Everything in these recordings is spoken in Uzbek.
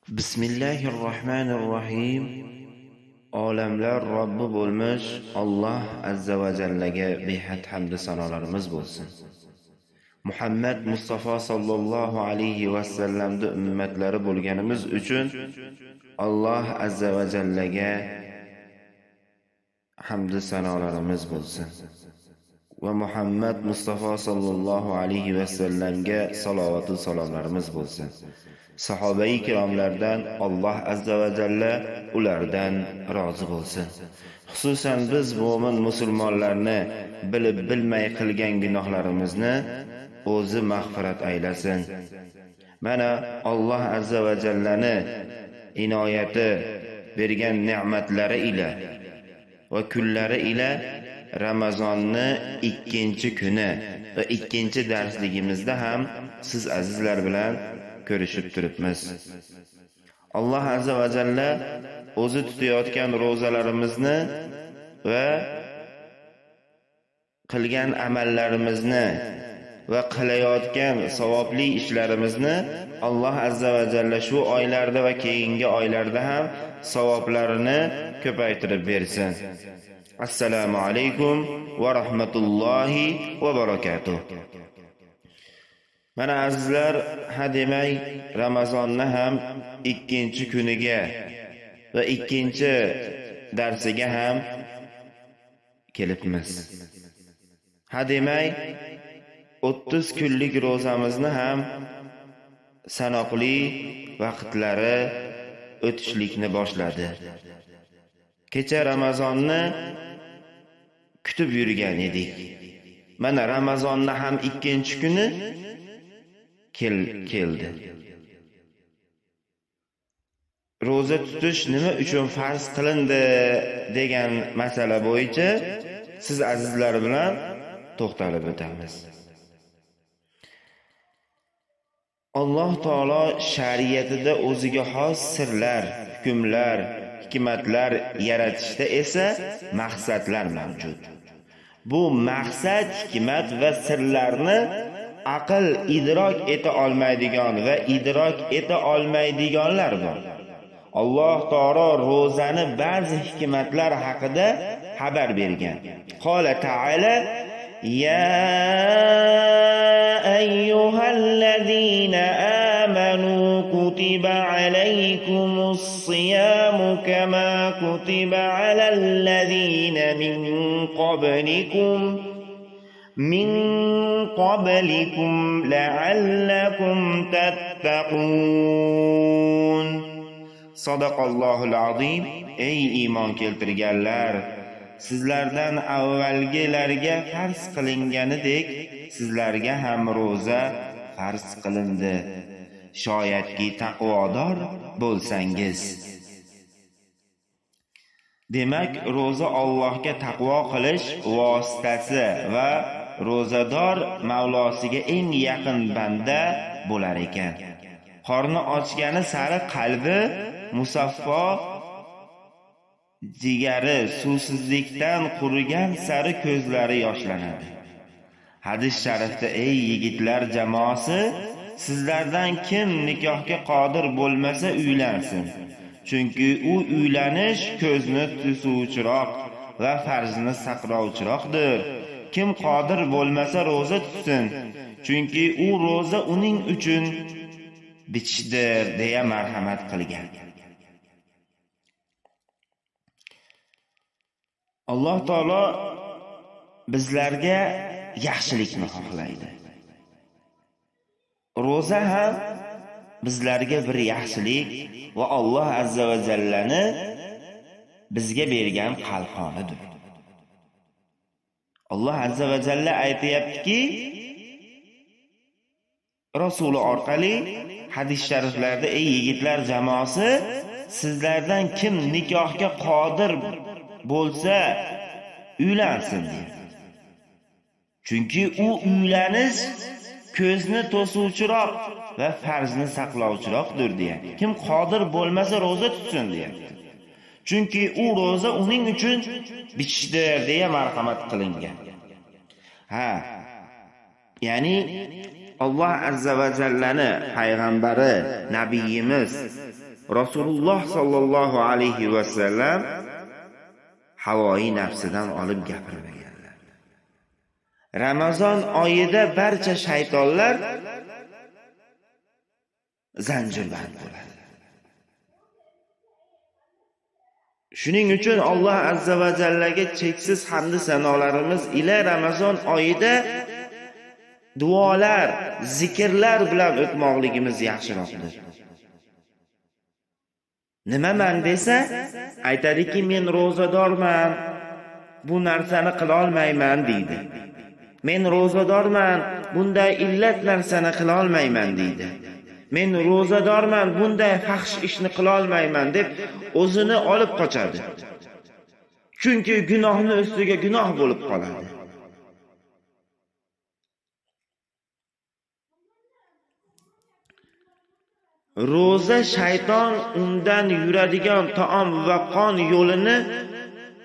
Bismillahirrohmanirrohim. Olamlar Robbi bo'lmish Alloh azza va jallaga behad hamd sanolarimiz bo'lsin. Muhammad Mustafa sallallohu alayhi va sallamning ummatlari bo'lganimiz uchun Alloh azza va jallaga hamd sanolarimiz bo'lsin. Va Muhammad Mustafa sallallohu alayhi va sallamga salovat va salomlarimiz bo'lsin. Sahobai kiromlardan Alloh azza va jalla ulardan rozi bo'lsin. Xususan biz mo'min musulmonlarni bilib bilmay qilgan gunohlarimizni o'zi mag'firat aylasin. Mana Alloh azza va jallani inoyati bergan ne'matlari ila va kunlari ila Ramazonni ikkinchi kuni va ikkinchi darsligimizda ham siz azizlar bilan ko'rishib turibmiz. Alloh azza va jalla o'zi tutayotgan ro'zalarimizni va qilgan amallarimizni va qilayotgan savobli ishlarimizni Alloh azza va jalla shu oylarda va keyingi oylarda ham savoblarini ko'paytirib bersin. Assalomu alaykum va rahmatullohi va barakatuh. Mana azizlar, ha demay Ramazonni ham ikkinchi kuniga va ikkinchi darsiga ham kelibmiz. Ha demay 30 kunlik ro'zamizni ham sanoqli vaqtlari o'tishlikni boshladi. Kecha Ramazonni kutib yurgan edik. Mana Ramazonni ham ikkinchi kuni keldi. Ro'za tutish nima uchun farz qilindi degan masala bo'yicha siz azizlar bilan to'xtalib o'tamiz. Alloh taolo shariatida o'ziga xos sirlar, hukmlar, hikmatlar yaratishda esa maqsadlar mavjud. Bu maqsad, hikmat va sirlarni aql idrok eta olmaydigan va idrok eta olmaydiganlar bor. Alloh taolo ro'zani ba'zi hikmatlar haqida xabar bergan. Qola taala: Ya ayyuhallazina amanu kutiba alaykumus siyamu kama kutiba alal ladzina min qablikum la'allakum tattaqun. Sadaqallohul azim. Ey iymon keltirganlar, sizlardan avvalgilarga farz qilinganidek sizlarga ham ro'za farz qilindi. Shoyatki taqvodor bo'lsangiz. Demak, ro'za Allohga taqvo qilish vositasi va ro'zador Mavlosiga eng yaqin banda bo'lar ekan. Qorni ochgani sari qalbi musaffo, jigari suvsizlikdan qurigan sari ko'zlari yoshlanadi. Hadis sharifda: ey yigitlar jamoasi, sizlardan kim nikohga qodir bo'lmasa uylansin. Chunki u uylanish ko'zni to'suvchiroq va farjni saqlovchiroqdir. Kim qodir bo'lmasa ro'za tutsin. Chunki u ro'za uning uchun bichishdir deya marhamat qilgan. Alloh taolo bizlarga yaxshilikni xohlaydi. Ro'za ham bizlarga bir yaxshilik va Alloh azza va jallani bizga bergan qalqonidir. Alloh azza va jalla aytayaptiki, Rasuli orqali hadis shariflarda: ey yigitlar jamoasi, sizlardan kim nikohga qodir bo'lsa uylansin deyapti. Chunki u uylanish ko'zni to'suvchiroq va farjni saqlovchiroqdir deyapti. Kim qodir bo'lmasa ro'za tutsin deyapti. Chunki u ro'za uning uchun bichishdir deya marhamat qilingan. Ha, ya'ni Alloh azza va jallani payg'ambari nabiyimiz Rasululloh sallallohu alayhi va sallam havoyi nafsidan olib gapirmaganlar. Ramazon oyida barcha shaytonlar zanjirband bo'ladi. Shuning uchun Alloh azza va jallaga cheksiz hamd sanolarimiz ila Ramazon oyida duolar, zikrlar bilan o'tmoqligimiz yaxshiroqdir. Nimaman desa, aytadiki, men ro'zadorman, bu narsani qila olmayman deydi. Men ro'zadorman, bunday illat narsani qila olmayman deydi. Men ro'zadorman, bunday fahsh ishni qila olmayman deb o'zini olib qochadi. Chunki gunohni ustiga gunoh bo'lib qoladi. Ro'za shayton undan yuradigan taom va qon yo'lini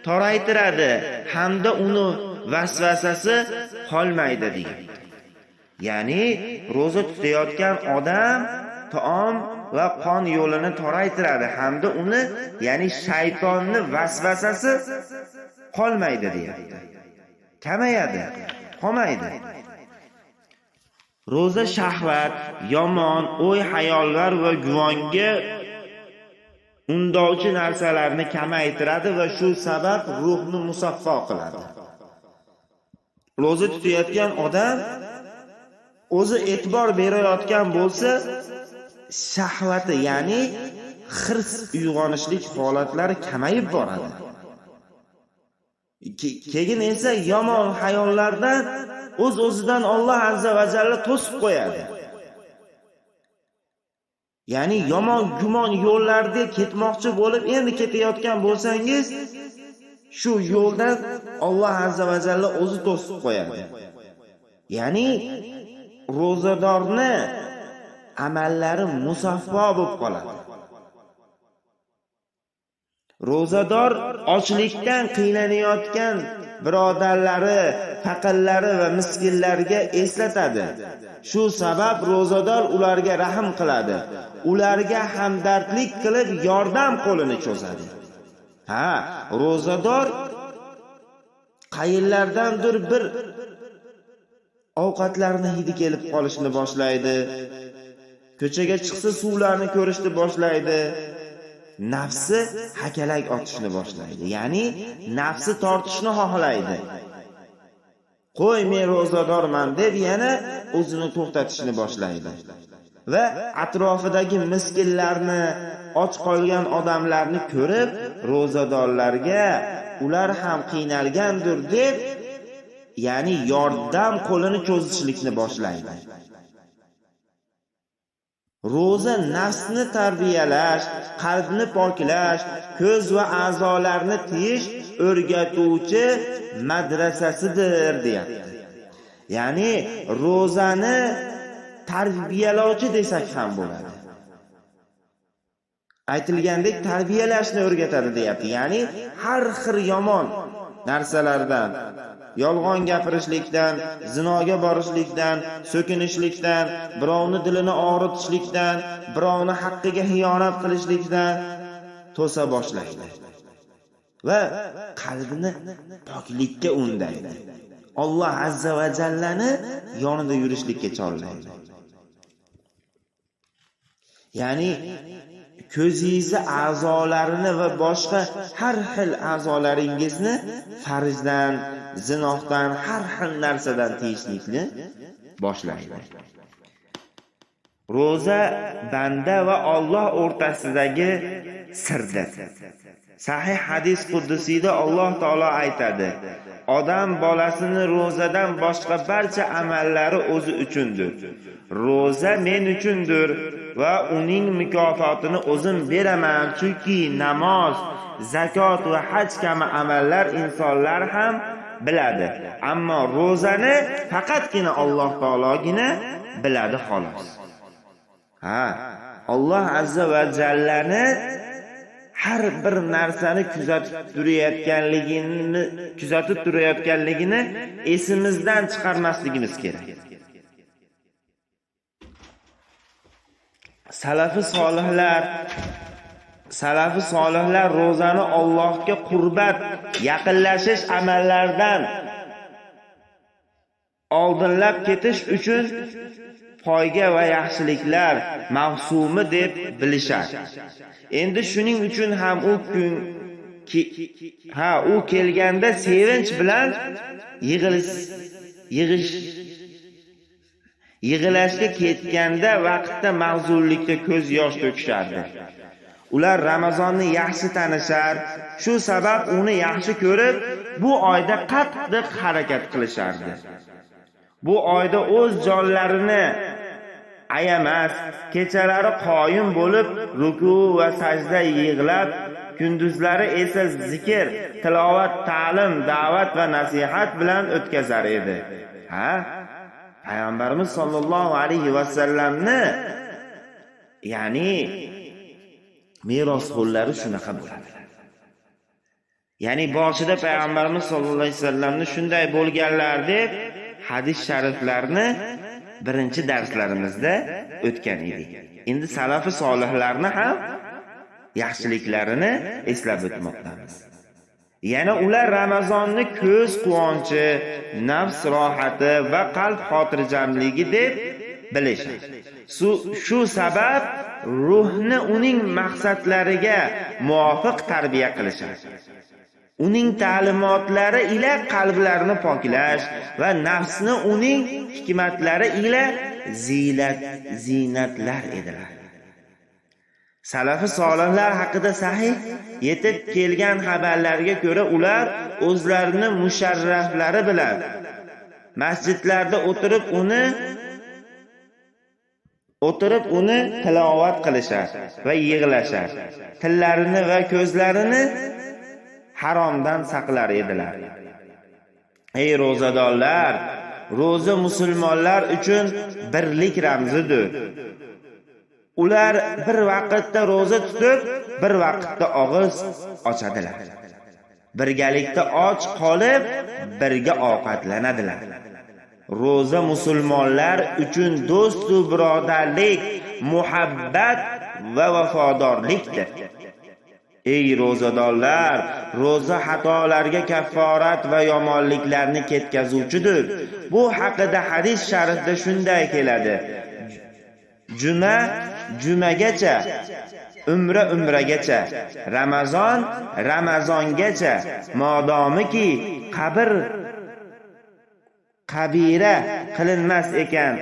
toraytiradi hamda uni vasvasasi qolmaydi degan. Ya'ni ro'za tutayotgan odam taom va qon yo'lini toraytiradi hamda uni, ya'ni shaytonni vasvasasi qolmaydi deyapti. Kamayadi, qolmaydi. Ro'za shahvat, yomon o'y-hayollar va guvonga undovchi narsalarni kamaytiradi va shu sabab ruhni musaffo qiladi. Ro'za tutayotgan odam o'zi e'tibor berayotgan bo'lsa, shahvati, ya'ni hirs uyg'onishlik holatlari kamayib boradi. Keyin esa yomon hayollardan o'z-o'zidan Alloh azza va jalla to'sib qo'yadi. Ya'ni yomon gumon yo'llarda ketmoqchi bo'lib endi ketayotgan bo'lsangiz, shu yo'ldan Alloh azza va jalla o'zi to'sib qo'yadi. Ya'ni ro'zadorni amallari musaffo bo'lib qoladi. Ro'zador ochlikdan qiynanayotgan birodarlari, faqirlari va miskinlarga eslatadi. Shu sabab ro'zador ularga rahm qiladi. Ularga hamdardlik qilib yordam qo'lini cho'zadi. Ha, ro'zador qayerlardandir bir ovqatlarni hidi kelib qolishni boshlaydi. Ko'chaga chiqsa suvlarni ko'rishni boshlaydi. Nafsi hakalak otishni boshlaydi. Ya'ni nafsi tortishni xohlaydi. Qo'y, men ro'zadorman deb yana o'zini to'xtatishni boshlaydi. Va atrofidagi miskinlarni, och qolgan odamlarni ko'rib, ro'zadorlarga ular ham qiynalgandir deb, ya'ni yordam qo'lini cho'zishlikni boshlaydi. Ro'za nafsni tarbiyalash, qalbni poklash, ko'z va a'zolarni tiyish o'rgatuvchi madrasasidir deyapti. Ya'ni ro'zani tarbiyalovchi desak ham bo'ladi. Aytilgandek tarbiyalashni o'rgatadi deyapti. Ya'ni har xil yomon narsalardan, yolg'on gapirishlikdan, zinoga borishlikdan, so'kinishlikdan, birovni dilini og'ritishlikdan, birovni haqqiga xiyonat qilishlikdan to'sa boshlaydi va qalbini poklikka undaydi. Alloh azza va jallani yonida yurishlikka chorlaydi. Ya'ni ko'zingizni a'zolarini va boshqa har xil a'zolaringizni farjdan, zinohdan, har xil narsadan tiyishlikni boshlaydi. Ro'za banda va Alloh o'rtasidagi sirdir. Sahih hadis quddusiyda Alloh taolo aytadi: odam bolasini ro'zadan boshqa barcha amallari o'zi uchundir. Ro'za men uchundir va uning mukofotini o'zim beraman, chunki namoz, zakot va haj kabi amallar insonlar ham biladi. Ammo ro'zani faqatgina Alloh taologina biladi xolos. Ha, Alloh azza va jallani har bir narsani kuzatib turayotganligini esimizdan chiqarmasligimiz kerak. Salafi solihlar Salafi solihlar ro'zani Allohga qurbat, yaqinlashish amallaridan oldinlab ketish uchun poyga va yaxshiliklar mavsumi deb bilishar. Endi shuning uchun ham u kun u kelganda sevinch bilan yig'ilashga ketganda vaqtda mahzunlikda ko'z yosh to'kishardi. Ular Ramazonni yaxshi tanishar, shu sabab uni yaxshi ko'rib, bu oyda qattiq harakat qilishardi. Bu oyda o'z jonlarini ayamas, kechalari qoyim bo'lib, ruku va sajda yig'lab, kunduzlari esa zikr, tilovat, ta'lim, da'vat va nasihat bilan o'tkazar edi. Ha? Payg'ambarimiz sollallohu alayhi va sallamni, ya'ni merosxo'rlari shunaqa bo'ladi. Ya'ni boshida Payg'ambarimiz sollallohu alayhi vasallamni shunday bo'lganlar deb hadis shariflarni birinchi darslarimizda o'tgan edik. Endi salafi solihlarni ham yaxshiliklarini eslab o'tmoqdamiz. Yana ular Ramazonni ko'z quvonchi, nafs rohati va qalb xotirjamligi deb bilishadi. Shu sabab ruhni uning maqsadlariga muvofiq tarbiya qilishadi. Uning ta'limotlari ila qalblarni poklash va nafsni uning hikmatlari ila ziynatlar edilar. Salafi solihlar haqida sahih yetib kelgan xabarlarga ko'ra ular o'zlarini musharraflari bilan masjidlarda o'tirib uni tilovat qilishar va yig'lashar. Tillarini va ko'zlarini haromdan saqlar edilar. Ey ro'zadorlar, ro'za musulmonlar uchun birlik ramzidir. Ular bir vaqtda ro'za tutib, bir vaqtda og'iz ochadilar. Birgalikda och qolib, birga ovqatlanadilar. Ro'za musulmonlar uchun do'st va birodarlik, muhabbat va vafodorlikdir. Ey ro'zadorlar, ro'za xatolarga kafforat va yomonliklarni ketkazuvchidir. Bu haqida hadis sharifda shunday keladi: Juma jumagacha, umra umragacha, Ramazon Ramazongacha, modomiki qabr qabira qilinmas ekan,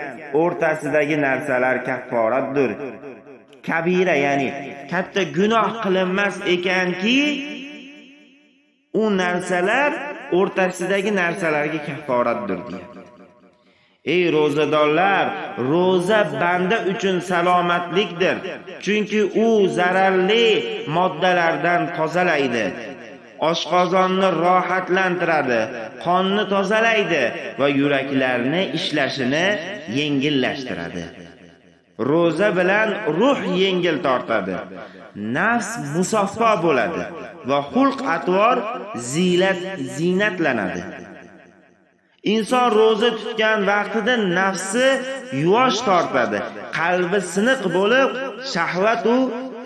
o'rtasidagi narsalar kafforatdir. Kabira, ya'ni katta gunoh qilinmas ekanki, u narsalar o'rtasidagi narsalarga kafforatdir deyapti. Ey ro'zadorlar, ro'za banda uchun salomatlikdir, chunki u zararli moddalardan tozalaydi, oshqozonni rohatlantiradi, qonni tozalaydi va yuraklarni ishlashini yengillashtiradi. Ro'za bilan ruh yengil tortadi, nafs musaffo bo'ladi va xulq atvor ziynatlanadi. Inson ro'za tutgan vaqtida nafsi yuvosh tortadi, qalbi siniq bo'lib, shahvat u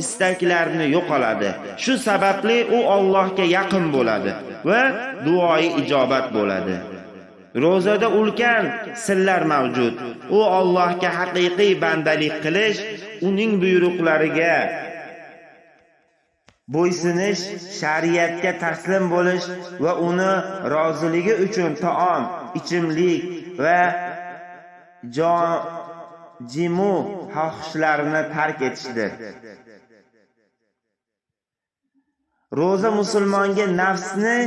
istaklarni yo'qoladi. Shu sababli u Allohga yaqin bo'ladi va duoyi ijobat bo'ladi. Ro'zada ulkan sirlar mavjud. U Allohga haqiqiy bandalik qilish, uning buyruqlariga bo'ysunish, shariatga taslim bo'lish va uni roziligi uchun taom, ichimlik va jimu xohishlarini tark etishdir. Ro'za musulmonga nafsni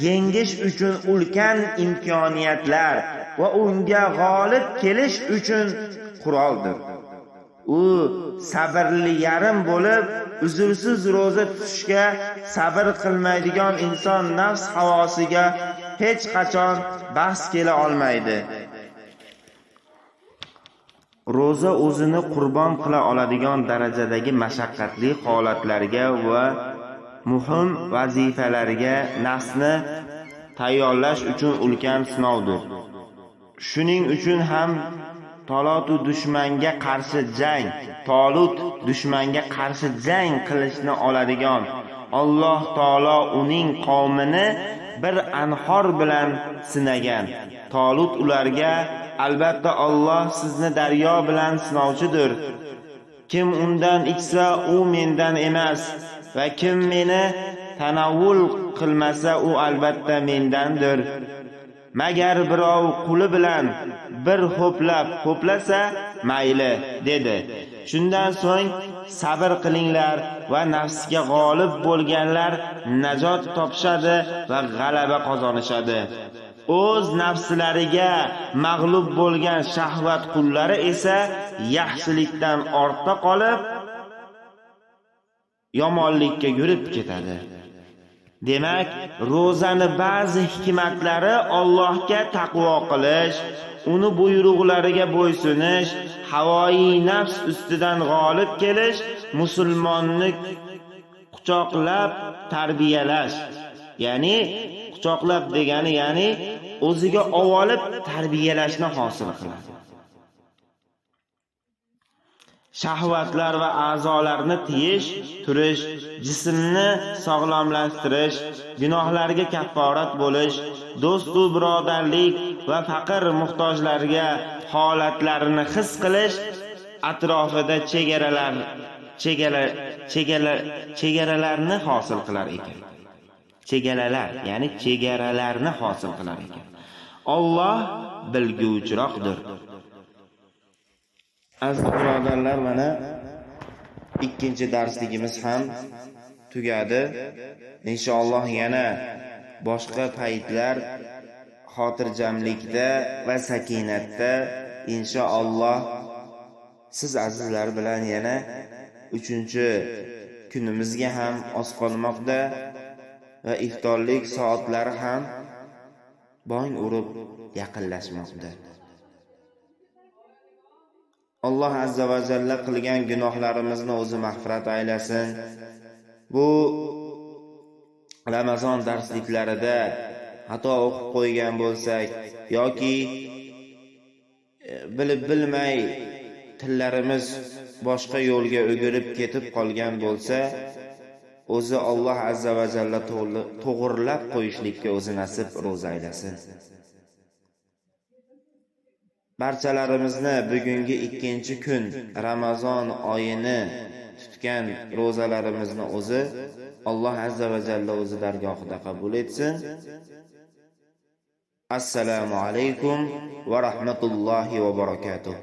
yengish uchun ulkan imkoniyatlar va unga g'olib kelish uchun quroldir. U sabrli yarim bo'lib, uzrsiz ro'za tutishga sabr qilmaydigan inson nafs havosiga hech qachon bahs kela olmaydi. Ro'za o'zini qurbon qila oladigan darajadagi mashaqqatli holatlarga va muhim vazifalarga nafsni tayyorlash uchun ulkan sinovdir. Shuning uchun ham Tolut dushmanga qarshi jang, Tolut dushmanga qarshi jang qilishni oladigan. Alloh taolo uning qavmini bir anhor bilan sinagan. Tolut ularga: albatta Alloh sizni daryo bilan sinovchidir. Kim undan ichsa, u mendan emas va kim meni tanavvul qilmasa, u albatta mendandir. Magar birov qo'li bilan bir ho'plab ho'plasa, mayli, dedi. Shundan so'ng sabr qilinglar va nafsga g'olib bo'lganlar najot topishadi va g'alaba qozonishadi. O'z nafslariga mag'lub bo'lgan shahvat qullari esa yaxshilikdan ortda qolib, yomonlikka yurib ketadi. Demak, ro'zani ba'zi hikmatlari Allohga taqvo qilish, uni buyruqlariga bo'ysunish, havoyi nafs ustidan g'olib kelish, musulmonni quchoqlab tarbiyalash. Ya'ni quchoqlab degani, ya'ni o'ziga ovolib tarbiyalashni hosil qiladi. Shahvatlar va a'zolarni tiyish, turish, jismni sog'lomlashtirish, gunohlarga kafforat bo'lish, do'st-u birodarlik va faqir muhtojlarga holatlarini his qilish, atrofida chegaralarni hosil qilar ekan. Chegaralar, ya'ni chegaralarni hosil qilar ekan. Alloh bilguvchiroqdir. Aziz birodarlar, mana ikkinchi darsligimiz ham tugadi. Inshaalloh yana boshqa paytlar xotirjamlikda va sakinatda inshaalloh siz azizlar bilan yana 3-kunimizga ham oz qolmoqda va iftorlik soatlari ham bong urib yaqinlashmoqda. Alloh azza va jalla qilgan gunohlarimizni o'zi mag'firat aylasin. Bu Ramazon darsliklarida xato o'qib qo'ygan bo'lsak yoki bilib bilmay tillarimiz boshqa yo'lga o'girib ketib qolgan bo'lsa, o'zi Alloh azza va jalla to'g'irlab qo'yishlikka o'zi nasib ro'za aylasin. Barchalarimizni bugungi 2-kun Ramazon oyini tutgan ro'zalarimizni o'zi Alloh azza va jalla o'zi dargohida qabul etsin. Assalomu alaykum va rahmatullohi va barakatuh.